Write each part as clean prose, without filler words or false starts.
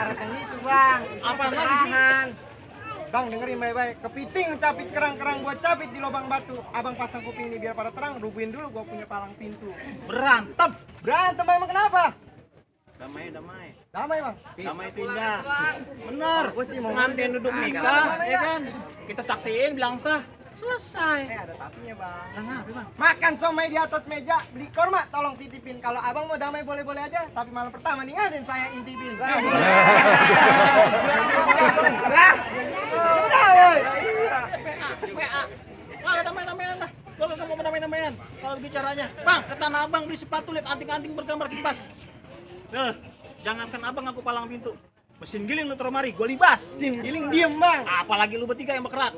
syaratnya itu bang. Apa lagi sih? Keserahan. Bang dengerin baik-baik. Kepiting capit kerang-kerang gua capit di lubang batu. Abang pasang kuping ini biar pada terang. Rubuhin dulu gua punya palang pintu. Berantem. Berantem bang, emang kenapa? Damai, damai. Damai bang. Damai itu indah. Bener. Gua sih mau Pengantin duduk nikah, ya kan? Kita saksiin, bilang sah. Selesai. ada tapinya bang. Kenapa, Bang? Makan somai di atas meja, beli korma tolong titipin. Kalau abang mau damai boleh-boleh aja, tapi malam pertama ingatin saya intipin. Lah, udah woi. PA. Wah, damai-damaian lah. Gua nggak mau damai-damaian. Kalau bicaranya, Bang, ke Tanah Abang beli sepatu, lihat anting-anting bergambar kipas. Jangankan abang aku palang pintu. Mesin giling lu taruh mari, gua libas. Sim giling diem bang. Apalagi lu bertiga yang berkerak.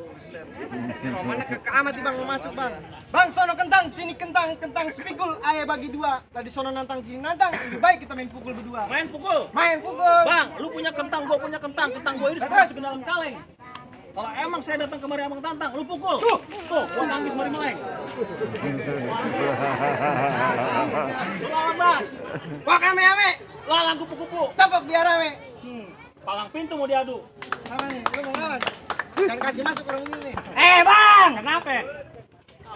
Romana kekamat bang mau masuk bang. Bang sono kentang, sini kentang, kentang sepikul, ayah bagi dua. Tadi sono nantang, sini nantang. Lebih baik kita main pukul berdua. Main pukul. Main pukul. Bang, lu punya kentang, gua punya kentang. Kentang gua iris masuk ke dalam kaleng. Kalau emang saya datang kemari abang tantang, lu pukul. Tuh, gua manggis mari meleng. Lu lawan bang. Wah ame-ame. Lalang kupu-kupu. Tepok biar ame. Palang pintu mau diadu. Apa nih? Lu mau ngelawan? Jangan kasih masuk orang ini nih. Bang! Kenapa?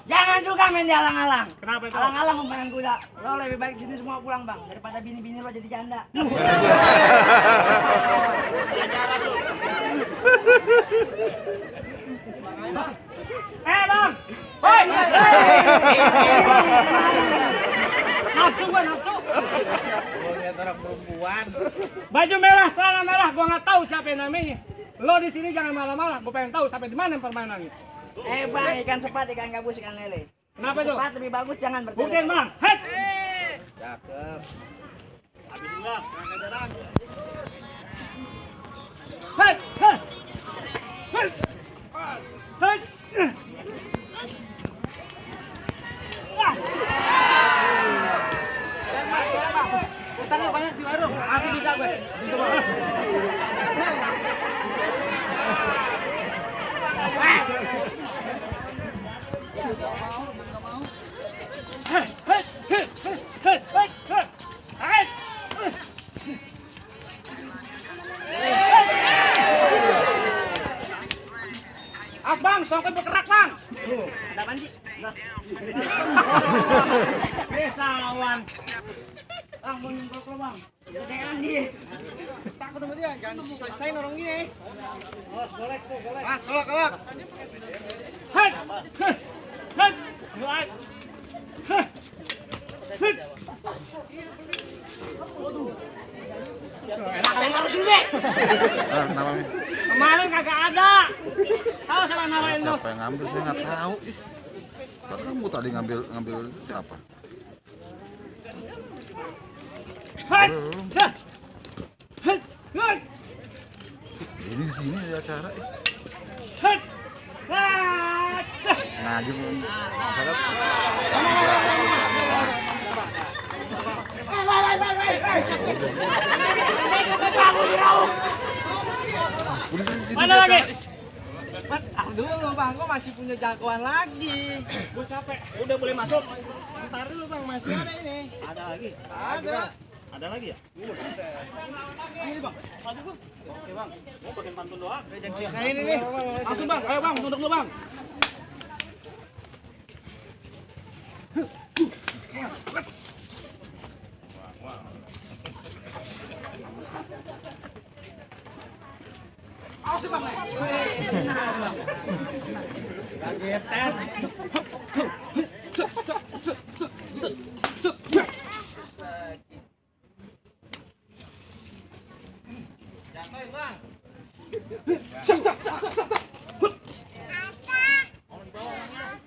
Jangan juga main di alang-alang. Kenapa itu? Alang-alang umpangan kuda. Lo lebih baik sini semua pulang bang, daripada bini-bini lo jadi janda. Bang! Hoi! Nafsu gua, nafsu. Lihat orang perempuan. Baju merah, celana merah, gua nggak tahu siapa yang namanya. Lo di sini jangan marah-marah, gua pengen tahu sampai di mana permainannya. Bang, ikan sepat, ikan gabus, ikan lele. Kenapa itu? Sepat lebih bagus, jangan bertele. Buktiin bang, het! Cakep. Habisin bang. Hei, hei. Het! Het! Utangnya banyak di warung, masih bisa gue. As bang, songket bergerak bang. Ada apaan sih? Besawan. Bang, mau nyemprot lo bang. Jangan dia. Takut sama dia, jangan disisa-sisain orang gini. Golek tuh, golek. Ah, kolak. Het! Het! Het! Golek. Het! Het! Ngapain harus sini? Kenapa Mi? Kemarin kagak ada. Tahu siapa yang nawarin lu? Siapa yang ngambil? Saya nggak tahu. Ih, kan kamu tadi ngambil siapa? Het! Het! Het! Het! Ini di sini ada acara. Het! Het! Ngaji belum? Sangat. Udah sini Mana lagi? Dulu bang, gua masih punya jagoan lagi. Gue capek. Udah boleh masuk. Ntar dulu bang, masih ada ini. Ada lagi. Ada. Ada lagi ya? Ini bang. Maju bang. Oke bang. Mau bagian pantun doang. Jangan sisain ini. Langsung bang. Ayo bang. Tunduk dulu bang. Awas bang. Kagetan.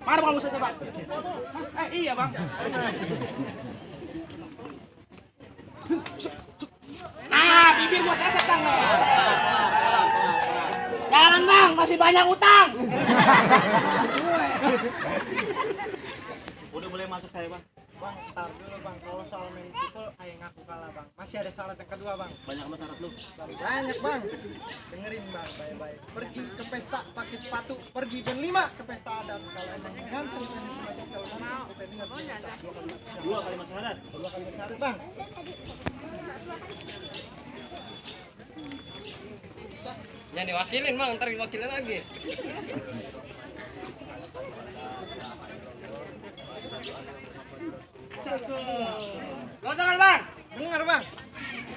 Mana bang Musa bang? Iya bang. Nah, bibir gua seset bang. Jangan bang, masih banyak utang. Udah boleh masuk saya bang. Bang, ntar dulu bang. Kalau soal main pukul, ayo ngaku kalah bang. Masih ada syarat yang kedua bang. Banyak sama syarat lu. Banyak bang. Dengerin bang, baik-baik. Pergi ke pesta pakai sepatu. Pergi band 5 ke pesta adat. Kalau emang ngantuk yang macam kalau kita dengar Dua kali syarat. 2 kali syarat bang. Jangan diwakilin bang, ntar diwakilin lagi. Lo dengar bang? Dengar bang.